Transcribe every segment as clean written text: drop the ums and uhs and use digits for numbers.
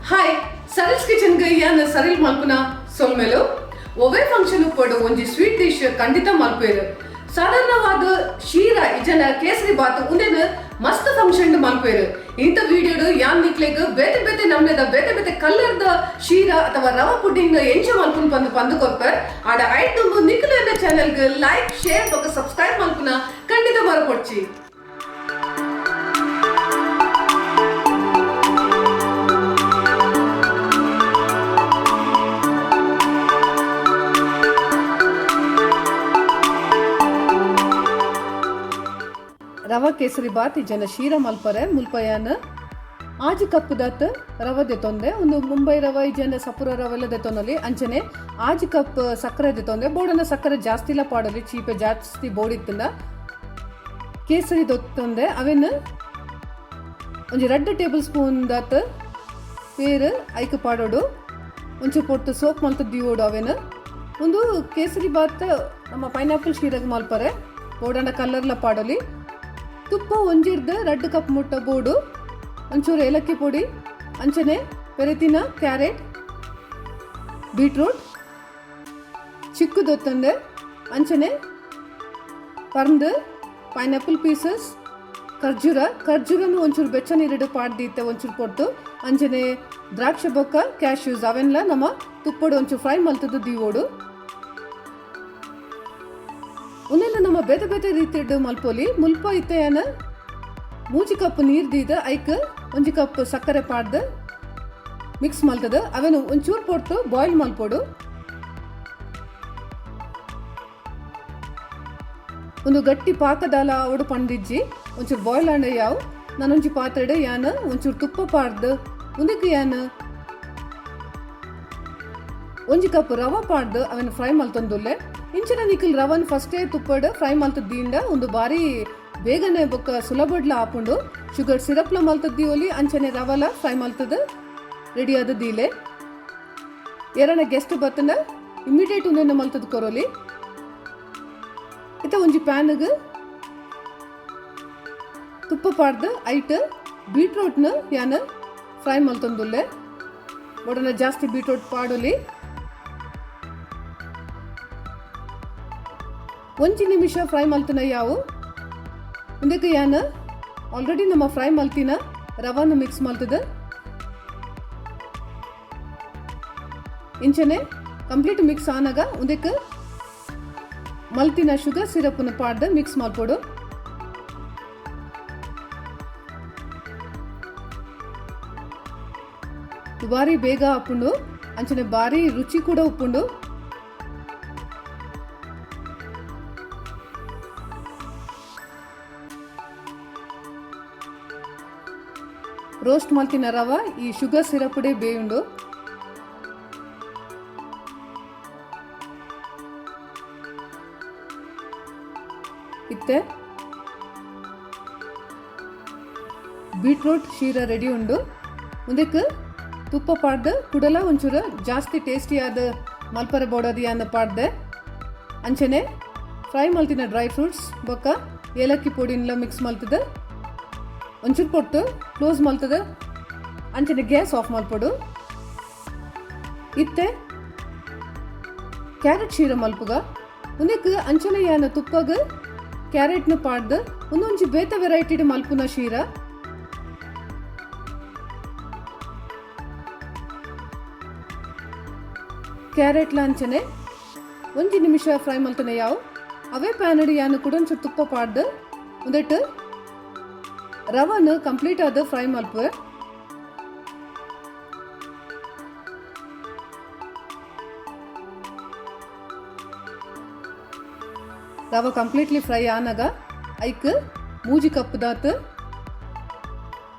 Hi, ಸರಿಲ್ಸ್ kitchen ಗ್ ಯಾನ್ ಸರಿಲ್ ಮಲ್ಪುನ ಸೊಲ್ಮೆಲು. ಒವ್ವೇ ಫಂಕ್ಷನ್ ಉಪ್ಪೊಡು, ಒಂಜಿ ಸ್ವೀಟ್ ಡಿಶ್ ಖಂಡಿತ ಮಲ್ಪುವೆರ್. ಸಾಧಾರಣವಾದ್ ಶೀರ ಇಜ್ಜಂಡ ಕೇಸರಿ ಬಾತ್, ಉಂದೆನ್ ಮಸ್ತ್ ಫಂಕ್ಷನ್ ಮಲ್ಪುವೆರ್. ಇಂತ ವಿಡಿಯೋಡ್ ಯಾನ್ ನಿಕ್ಲೆಗ್ ಬೇತೆ ಬೇತೆ ನಮ್ನೆದ, ಬೇತೆ ಬೇತೆ ಕಲರ್ದ ಶೀರ ಅಥವಾ ರವಾ ಪುಡ್ಡಿಂಗ್ ಎಂಚ ಮಲ್ಪುನ್ ಪಂದ್ ಪಂದ್ ಕೊರ್ಪೆ. ಆಡ ಐಟ್ ದುಂಬು ನಿಕ್ಲೆನ ಚಾನೆಲ್ಗ್ ಲೈಕ್, ಶೇರ್ ಬೊಕ್ಕ ಸಬ್ಸ್ಕ್ರೈಬ್ ಮಲ್ಪುನ ಖಂಡಿತ ಮರಪೊಡ್ಚಿ. ರವಾ ಕೇಸರಿ ಬಾತ್ ಇಜ್ಜಂಡ ಶೀರ ಮಲ್ಪರೆ ಮುಲ್ಪಯಾನ್ ಆಜಿ ಕಪ್ ದಾತ್ ರವೆ ದೆತೊಂದೆ. ಉಂದು ಮುಂಬೈ ರವೆ ಇಜ್ಜಂಡ ಸಪುರ ರವೆಲ ದೆತೊನೊಲಿ. ಅಂಚನೆ 6 ಕಪ್ ಸಕ್ಕರೆ ದೆತೊಂದೆ. ಬೋಡಂಡ ಸಕ್ಕರೆ ಜಾಸ್ತಿಲ ಪಾಡೊಲಿ, ಚೀಪೆ ಜಾಸ್ತಿ ಬೋಡಿತ್ತುಂಡ. ಕೇಸರಿ ದೊತ್ತೊಂದೆ. ಅವೆನ್ ಒಂಜಿ 2 ಟೇಬಲ್ ಸ್ಪೂನ್ ದಾತ್ ಪೇರ್ ಐಕ್ ಪಾಡೊಡು. ಒಂಚೂರು ಪೊರ್ತು ಸೋಕ್ ಮಲ್ತ್ ದೀವೊಡು ಅವೆನ್. ಉಂದು ಕೇಸರಿ ಬಾತ್ ನಮ್ಮ ಪೈನಾಪಲ್ ಶೀರಗ್ ಮಲ್ಪರೆ. ಬೋಡಂಡ ಕಲರ್ಲ ಪಾಡೊಲಿ. ತುಪ್ಪ ಒಂಜಿರ್ದ್ 2 ಕಪ್ ಮುಟ್ಟ ಬೋಡು. ಒಂಚೂರು ಏಲಕ್ಕಿ ಪೊಡಿ, ಅಂಚನೆ ಪೆರೆತಿನ ಕ್ಯಾರೆಟ್, ಬೀಟ್ರೂಟ್, ಚಿಕ್ಕು ದೊತ್ತಂದೆ, ಅಂಚನೆ ಪರ್ಂದ್, ಪೈನಾಪಲ್ ಪೀಸಸ್, ಖರ್ಜೂರ. ಖರ್ಜೂರನು ಒಂಚೂರು ಬೆಚ್ಚ ನೀರಿಡು ಪಾಡ್ದೀತೆ ಒಂಚೂರು ಪೊರ್ತು. ಅಂಚನೆ ದ್ರಾಕ್ಷಿ ಬೊಕ್ಕ ಕ್ಯಾಶ್ಯೂಸ್, ಅವೆನ್ಲ ನಮ್ಮ ತುಪ್ಪಡು ಒಂಚೂರು ಫ್ರೈ ಮಲ್ತದ್ದು ದೀವೋಡು. ಉಂದೆಲ್ಲ ನಮ್ಮ ಬೇತೆ ಬೇತೆ ರೀತಿಡ್ ಮಲ್ಪೊಲಿ. ಮುಲ್ಪ ಇತ್ತೆಯನ 3 ಕಪ್ ನೀರು ದೀದ್ ಐಕ್ 1 ಕಪ್ ಸಕ್ಕರೆ ಪಾಡ್ದ್ ಮಿಕ್ಸ್ ಮಲ್ತದ ಅವೆನ್ ಒಂಚೂರು ಪೊರ್ತು ಬಾಯ್ಲ್ ಮಲ್ಪೊಡು. ಒಂದು ಗಟ್ಟಿ ಪಾಕದಾಲ ಅವಡು ಪಂಡಿಜ್ಜಿ, ಒಂಚೂರು ಬಾಯ್ಲ್ ಆಂಡ ಯಾವ್. ನಾನೊಂಜಿ ಪಾತ್ರೆಡ್ ಯಾನ್ ಒಂಚೂರು ತುಪ್ಪ ಪಾಡ್ದ್ ಉಂದಕ್ಕೆ ಯಾನ್ 1 ಕಪ್ ರವೆ ಪಾಡ್ದ್ ಅವೆನ್ ಫ್ರೈ ಮಲ್ತೊಂದುಲ್ಲೆ. ಇಂಚಿನ ನಿಕಲ್ ರವನ್ ಫಸ್ಟೇ ತುಪ್ಪಡ್ ಫ್ರೈ ಮಲ್ತದ್ ದೀಂಡ ಒಂದು ಬಾರಿ ಬೇಗನೆ ಬೊಕ್ಕ ಸುಲಭಡ್ಲ ಆಪುಂಡು. ಶುಗರ್ ಸಿರಪ್ಲ ಮಲ್ತದ್ ದೀವೊಲಿ. ಅಂಚನೆ ರವಲ ಫ್ರೈ ಮಲ್ತದ್ ರೆಡಿ ಆದ್ ದೀಲೆ. ಏರನ ಗೆಸ್ಟ್ ಬತ್ತನ ಇಮಿಡಿಯೇಟ್ ಉಂದೆನ್ ಮಲ್ತದ್ ಕೊರೊಲಿ. ಇತ್ತ ಒಂಜಿ ಪ್ಯಾನ್ಗ್ ತುಪ್ಪ ಪಾಡ್ದ್ ಐಟ್ ಬೀಟ್ರೂಟ್ನ ಯಾನ್ ಫ್ರೈ ಮಲ್ತೊಂದುಲ್ಲೆ. ಬೋಡನ ಜಾಸ್ತಿ ಬೀಟ್ರೂಟ್ ಪಾಡೊಲಿ. 1 ನಿಮಿಷ ಫ್ರೈ ಮಲ್ತನ ಯಾವು. ಉಂದಕ್ಕೆ ಯಾನ್ ಆಲ್ರೆಡಿ ನಮ್ಮ ಫ್ರೈ ಮಲ್ತಿನ ರವಾನ ಮಿಕ್ಸ್ ಮಲ್ತದ. ಇಂಚನೆ ಕಂಪ್ಲೀಟ್ ಮಿಕ್ಸ್ ಆನಾಗ ಉಂದಕ್ಕೆ ಮಲ್ತಿನ ಶುಗರ್ ಸಿರಪ್ನ ಪಾಡ್ದ್ ಮಿಕ್ಸ್ ಮಲ್ಪೊಡು. ಬಾರಿ ಬೇಗ ಆಪುಂಡು, ಅಂಚನೆ ಬಾರಿ ರುಚಿ ಕೂಡ ಉಪ್ಪುಂಡು. ರೋಸ್ಟ್ ಮಲ್ತಿನ ರವ ಈ ಶುಗರ್ ಸಿರಪ್ಡೇ ಬೇಯುಂಡು. ಇತ್ತೆ ಬೀಟ್ರೂಟ್ ಶೀರ ರೆಡಿ ಉಂಡು. ಉಂದಕ್ಕೆ ತುಪ್ಪ ಪಾಡ್ದು ಕುಡಲ ಒಂಚೂರು ಜಾಸ್ತಿ ಟೇಸ್ಟಿಯಾದ ಮಲ್ಪರೆ ಬೋಡೋದಿ ಅನ್ನ ಪಾಡ್ದೆ. ಅಂಚನೆ ಫ್ರೈ ಮಲ್ತಿನ ಡ್ರೈ ಫ್ರೂಟ್ಸ್ ಬೊಕ್ಕ ಏಲಕ್ಕಿ ಪೊಡಿನ್ಲ ಮಿಕ್ಸ್ ಮಲ್ತದ ಒಂಚೂರು ಪೊಟ್ಟು ಕ್ಲೋಸ್ ಮಲ್ತದ ಅಂಚನೆ ಗ್ಯಾಸ್ ಆಫ್ ಮಲ್ಪೊಡು. ಇತ್ತೆ ಕ್ಯಾರೆಟ್ ಶೀರ ಮಲ್ಪುಗ. ಉಂದಕ್ಕೆ ಅಂಚನೆ ಯಾನ ತುಪ್ಪಗ ಕ್ಯಾರೆಟ್ನ ಪಾಡ್ದು ಒಂದೊಂಜಿ ಬೇತೆ ವೆರೈಟಿಡ್ ಮಲ್ಪುನ ಶೀರ. ಕ್ಯಾರೆಟ್ಲ ಅಂಚನೆ 1 ನಿಮಿಷ ಫ್ರೈ ಮಲ್ತನೆ ಯಾವ್. ಅವೇ ಪ್ಯಾನಡ್ ಯಾನು ಕುಡೊಂಚೂರು ತುಪ್ಪ ಪಾಡ್ದು ಉಂದೆಟ್ ರವನ್ ಕಂಪ್ಲೀಟ್ ಆದ್ ಫ್ರೈ ಮಲ್ಪುವೆ. ರವ ಕಂಪ್ಲೀಟ್ಲಿ ಫ್ರೈ ಆನಾಗ ಐಕ್ 3 ಕಪ್ ದಾತ್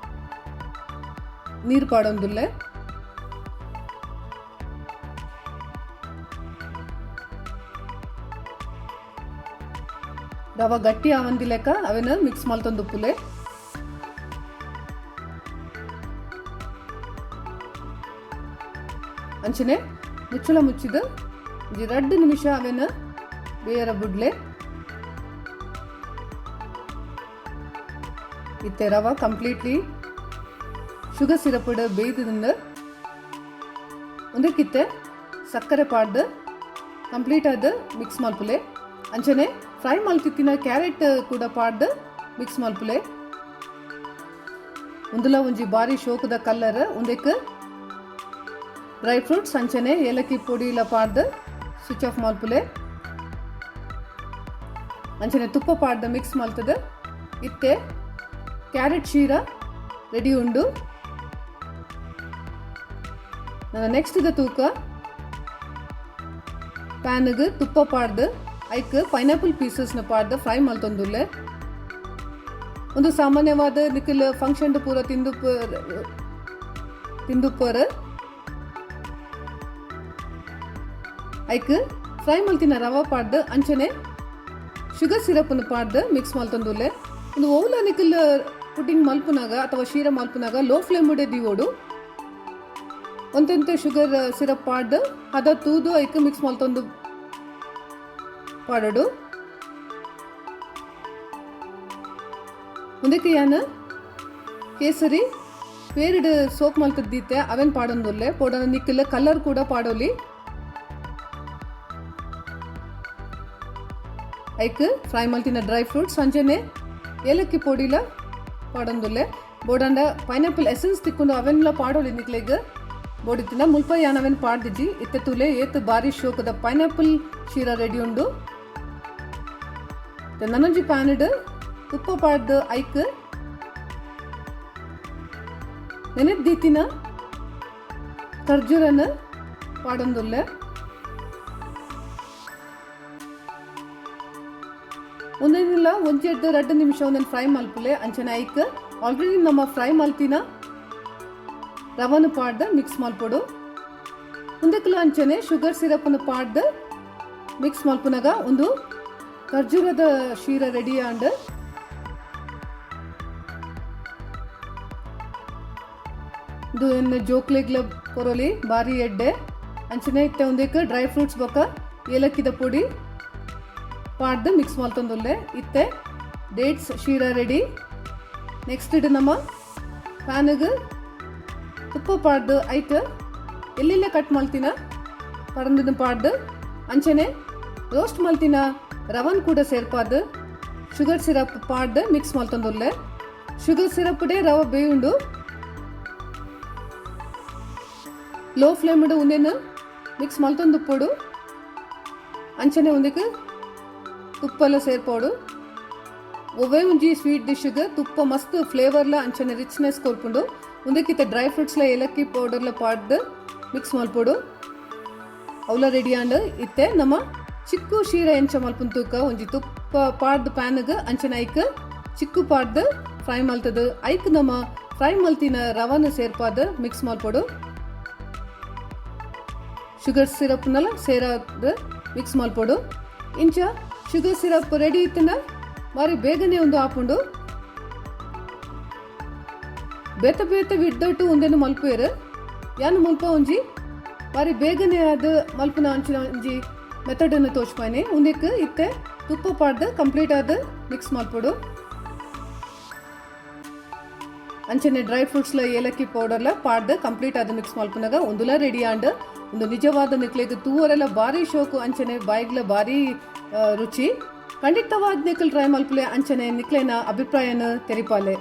ನೀರು ಪಾಡೊಂದುಲ್ಲೆ. ರವ ಗಟ್ಟಿ ಆವಂದಿ ಲೆಕ್ಕ ಅವೆನ್ ಮಿಕ್ಸ್ ಮಲ್ತೊಂದುಪ್ಪುಲೆ. ಅಂಚನೆ ಮುಚ್ಚಳ ಮುಚ್ಚಿದ ಒಂಜಿ 2 ನಿಮಿಷ ಅವೆನ್ ಬೇಯರ ಬುಡ್ಲೆ. ಇತ್ತೆ ರವ ಕಂಪ್ಲೀಟ್ಲಿ ಶುಗರ್ ಸಿರಪ್ ಬೇಯ್ದಿಂದ. ಉಂದಕ್ಕಿತ್ತೆ ಸಕ್ಕರೆ ಪಾಡ್ದ್ ಕಂಪ್ಲೀಟ್ ಆದ್ ಮಿಕ್ಸ್ ಮಲ್ಪುಲೆ. ಅಂಚನೆ ಫ್ರೈ ಮಲ್ತಿತ್ತಿನ ಕ್ಯಾರೆಟ್ ಕೂಡ ಪಾಡ್ದ್ ಮಿಕ್ಸ್ ಮಲ್ಪುಲೆ. ಉಂದುಲ ಒಂಜಿ ಬಾರಿ ಶೋಕುದ ಕಲ್ಲರ್. ಉಂದೆಕ್ ಡ್ರೈ ಫ್ರೂಟ್ಸ್ ಅಂಚನೆ ಏಲಕ್ಕಿ ಪೊಡಿಲ ಪಾಡ್ದ್ ಸ್ವಿಚ್ ಆಫ್ ಮಲ್ಪುಲೆ. ಅಂಚನೆ ತುಪ್ಪ ಪಾಡ್ದ್ ಮಿಕ್ಸ್ ಮಲ್ತದ. ಇತ್ತೆ ಕ್ಯಾರೆಟ್ ಶೀರ ರೆಡಿ ಉಂಡು. ನನ್ನ ನೆಕ್ಸ್ಟ್ ದ ತೂಕ. ಪ್ಯಾನ್ಗ್ ತುಪ್ಪ ಪಾಡ್ದ್ ಐಕ್ ಪೈನಾಪಲ್ ಪೀಸಸ್ನ ಪಾಡ್ದ್ ಫ್ರೈ ಮಲ್ತೊಂದುಲ್ಲೆ. ಒಂದು ಸಾಮಾನ್ಯವಾದ ನಿಕಲ್ ಫಂಕ್ಷನ್ ಪೂರ ತಿಂದು ತಿಂದುಪ್ಪರ್. ಐಕ್ ಫ್ರೈ ಮಲ್ತಿನ ರವಾ ಪಾಡ್ದ್ ಅಂಚನೆ ಶುಗರ್ ಸಿರಪ್ನು ಪಾಡ್ದ್ ಮಿಕ್ಸ್ ಮಲ್ತೊಂದುಲ್ಲೆ. ಒಂದು ಓವ್ಲ ನಿಕಲ್ ಪುಡ್ಡಿಂಗ್ ಮಲ್ಪುನಾಗ ಅಥವಾ ಶೀರ ಮಲ್ಪುನಾಗ ಲೋ ಫ್ಲೇಮ್ ಉಡೆ ದೀವೊಡು. ಒಂತೆಂತೆ ಶುಗರ್ ಸಿರಪ್ ಪಾಡ್ದ್ ಅದ ತೂದು ಐಕ್ ಮಿಕ್ಸ್ ಮಲ್ತೊಂದು ಪಾಡೊಡು. ಉಂದೆಕ್ ಯಾನ್ ಕೇಸರಿ ಪೇರ್ಡ್ ಸೋಕ್ ಮಲ್ತದ್ ದೀತೆ, ಅವೆನ್ ಪಾಡೊಂದುಲ್ಲೆ. ಪೋಡನ ನಿಕ್ಕಲ್ ಕಲರ್ ಕೂಡ ಪಾಡೊಲಿ. ಐಕ್ ಫ್ರೈ ಮಲ್ತಿನ ಡ್ರೈ ಫ್ರೂಟ್ಸ್ ಅಂಚನೆ ಏಲಕ್ಕಿ ಪೊಡಿಲ ಪಾಡೊಂದುಲ್ಲೆ. ಬೋಡಂಡ ಪೈನಾಪಲ್ ಎಸೆನ್ಸ್ ತಿಕ್ಕುಂಡು, ಅವೆನ್ಲ ಪಾಡೊಲಿ ನಿಕ್ಲೆಗ್ ಬೋಡಿತ್ತಿನ. ಮುಲ್ಪ ಯಾನ್ ಅವೆನ್ ಪಾಡ್ದಿಜಿ. ಇತ್ತೆ ತೂಲೆ, ಏತ್ ಬಾರಿ ಶೋಕದ ಪೈನಾಪಲ್ ಶೀರ ರೆಡಿ ಉಂಡು. ನನೊಂಜಿ ಪ್ಯಾನ್ಡ್ ತುಪ್ಪ ಪಾಡ್ದ್ ಐಕ್ ನೆನೆತ್ ದೀತಿನ ಖರ್ಜೂರನ್ ಪಾಡೊಂದುಲ್ಲೆ. ಉಂದೆನಿಲ್ಲ ಒಂಜೆಡ್ದ್ ರಡ್ಡ್ ನಿಮಿಷ ಒಂದೆನ್ ಫ್ರೈ ಮಲ್ಪುಲೆ. ಅಂಚನೆ ಐಕ್ ಆಲ್ರೆಡಿ ನಮ್ಮ ಫ್ರೈ ಮಲ್ತಿನ ರವನ್ ಪಾಡ್ದ್ ಮಿಕ್ಸ್ ಮಲ್ಪೊಡು. ಉಂದೆಕ್ಲ ಅಂಚನೆ ಶುಗರ್ ಸಿರಪ್ನ್ ಪಾಡ್ದ್ ಮಿಕ್ಸ್ ಮಲ್ಪುನಗ ಉಂದು ಖರ್ಜೂರದ ಶೀರ ರೆಡಿ ಆಂಡ್. ಉಂದು ಎನ್ನ ಜೋಕ್ಲೆಗ್ಲ ಕೊರೊಲಿ, ಬಾರಿ ಎಡ್ಡೆ. ಅಂಚನೆ ಇತ್ತೆ ಉಂದೆಕ್ ಡ್ರೈ ಫ್ರೂಟ್ಸ್ ಬೊಕ ಏಲಕ್ಕಿದ ಪೊಡಿ ಪಾಡ್ದ್ ಮಿಕ್ಸ್ ಮಲ್ತೊಂದುಲ್ಲೆ. ಇತ್ತೆ ಡೇಟ್ಸ್ ಶೀರ ರೆಡಿ. ನೆಕ್ಸ್ಟ್ ಇಡು ನಮ್ಮ ಪ್ಯಾನ್ಗ್ ತುಪ್ಪ ಪಾಡ್ದ್ ಐಟ್ ಎಲ್ಲೆಲ್ಲ ಕಟ್ ಮಲ್ತಿನ ಪರಂದದ ಪಾಡ್ದ್ ಅಂಚನೆ ರೋಸ್ಟ್ ಮಲ್ತಿನ ರವನ್ ಕೂಡ ಸೇರ್ಪಾದ್ ಶುಗರ್ ಸಿರಪ್ ಪಾಡ್ದ್ ಮಿಕ್ಸ್ ಮಲ್ತೊಂದುಲ್ಲೆ. ಶುಗರ್ ಸಿರಪ್ ಡೇ ರವೆ ಬೇಯುಂಡು. ಲೋ ಫ್ಲೇಮ್ ಉಂದೆನ್ ಮಿಕ್ಸ್ ಮಲ್ತೊಂದುಪ್ಪೊಡು. ಅಂಚನೆ ಉಂದೆಕ್ ತುಪ್ಪಲ ಸೇರ್ಪೋಡು. ಒವ್ವೇ ಒಂಜಿ ಸ್ವೀಟ್ ಡಿಶ್ಗ್ ತುಪ್ಪ ಮಸ್ತ್ ಫ್ಲೇವರ್ಲ ಅಂಚನೆ ರಿಚ್ನೆಸ್ ಕೊರ್ಪುಂಡು. ಉಂದೆಕ್ ಡ್ರೈ ಫ್ರೂಟ್ಸ್ಲ ಏಲಕ್ಕಿ ಪೌಡರ್ಲ ಪಾಡ್ದ್ ಮಿಕ್ಸ್ ಮಲ್ಪೊಡು. ಅವಲ ರೆಡಿ ಆಂಡ್. ಇತ್ತೆ ನಮ್ಮ ಚಿಕ್ಕು ಶೀರ ಎಂಚ ಮಲ್ಪುನ ತೂಕ. ಒಂಜಿ ತುಪ್ಪ ಪಾಡ್ದ್ ಪ್ಯಾನ್ಗ್ ಅಂಚನೆ ಐಕ್ ಚಿಕ್ಕು ಪಾಡ್ದ್ ಫ್ರೈ ಮಲ್ತದು ಐಕ್ ನಮ್ಮ ಫ್ರೈ ಮಲ್ತಿನ ರವನ್ ಸೇರ್ಪಾದ್ ಮಿಕ್ಸ್ ಮಲ್ಪೊಡು. ಶುಗರ್ ಸಿರಪ್ನಲ ಸೇರಾದ್ ಮಿಕ್ಸ್ ಮಲ್ಪೊಡು. ಇಂಚ ಶುಗರ್ ಸಿರಪ್ ರೆಡಿ ಇತ್ತನ ಬಾರಿ ಬೇಗನೆ ಒಂದು ಆಪುಂಡು. ಬೇತೆ ಬೇತೆ ವಿಡ್ದಟ್ಟು ಉಂದೆನ್ ಮಲ್ಪುವೆರ್. ಯಾನ್ ಮುಲ್ಪ ಒಂಜಿ ಬಾರಿ ಬೇಗನೆ ಆದ್ ಮಲ್ಪುನ ಅಂಚಿನ ಒಂಜಿ ಮೆಥಡ್ ಅನ್ನು ತೋಜ್ಪಾಯಿನಿ. ಉಂದೆಕ್ ಇತ್ತೆ ತುಪ್ಪ ಪಾಡ್ದ್ ಕಂಪ್ಲೀಟ್ ಆದ್ ಮಿಕ್ಸ್ ಮಲ್ಪೊಡು. ಅಂಚನೆ ಡ್ರೈ ಫ್ರೂಟ್ಸ್ಲ ಏಲಕ್ಕಿ ಪೌಡರ್ಲ ಪಾಡ್ದ್ ಕಂಪ್ಲೀಟ್ ಆದ್ ಮಿಕ್ಸ್ ಮಲ್ಪುನಗ ಉಂದುಲ ರೆಡಿ ಆಂಡ್. ಉಂದು ನಿಜವಾದ ನಿಕ್ಲೆಗ್ ತೂವರೆಲ ಬಾರಿ ಶೋಕು, ಅಂಚನೆ ಬಾಯಿಗ್ಲ ಬಾರಿ ರುಚಿ. ಖಂಡಿತವಾದ್ ನಿಕುಲ್ ಟ್ರೈ ಮಲ್ಪುಲೆ, ಅಂಚನೆ ನಿಕ್ಲೆನ ಅಭಿಪ್ರಾಯನ ತೆರಿಪಾಲೆ.